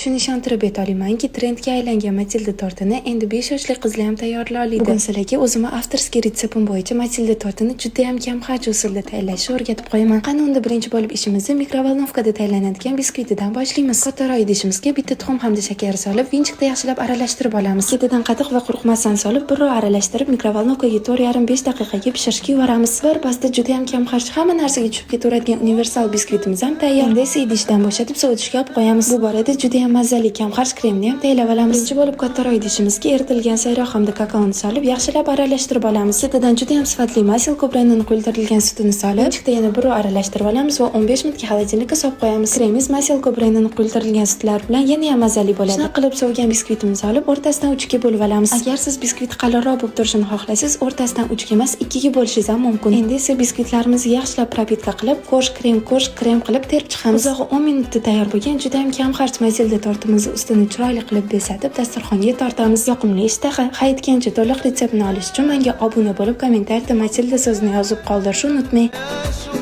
Shuni ishontirib ayta olamanki, trendga aylangan Matilda tortini endi 5 yoshli qizlar ham tayyorlay oladi. Bugun sizlarga o'zimni авторский retseptim bo'yicha Matilda tortini juda ham kamxarj usulda tayyorlashni o'rgatib qo'yaman. Qani, unda birinchi bo'lib ishimizni микроволновка da tayyorlanadigan biskvitidan boshlaymiz. Kattaroq idishimizga bitta tuxum hamda shakar solib, венчик da yaxshilab aralashtirib olamiz. Ketidan qatiq va quruq massani solib, birrov aralashtirib, микроволновка ga 4,5-5 daqiqaga pishirishga yuboramiz. Bir pasda juda ham kamxarj, hamma narsaga tushib ketaveradigan universal biskvitimiz ham tayyor. Endi esa idishdan bo'shatib, sovutishga olib qo'yamiz. Bu borada juda ham mazali kamxarj kremni ham tayyorlab olamiz. Birinchi bo'lib kattaroq idishimizga eritilgan sayroq hamda kakaoni solib, yaxshilab aralashtirib olamiz. Ketidan juda ham sifatli Masilko brendini quyultirilgan sutini solib, венчик da yana birrov aralashtirib olamiz va 15 minutga холодильник ka solib qo'yamiz. Kremiz Masilko brendini quyultirilgan sutlar bilan yana ham mazali bo'ladi. Shunaqa qilib sovigan biskvitimizni olib, o'rtasidan uchga bo'lib olamiz. Agar siz biskvit qalinroq bo'lib turishini xohlasangiz, o'rtasidan uchga emas, ikkiga bo'lishingiz ham mumkin. Endi esa biskvitlarimizni yaxshilab пропитка qilib, korj krem, korj krem qilib terib chiqamiz. Uzog'i 10 minutda tayyor bo'lgan juda ham kamxarj Matilda tortimizni ustini chiroyli qilib bezatib, dasturxonga tortamiz. Yoqimli ishtaha. Ha, aytgancha, to'liq retseptni olish uchun menga obuna bo'lib, kommentariyada "Matilda" so'zini yozib qoldirishni unutmang.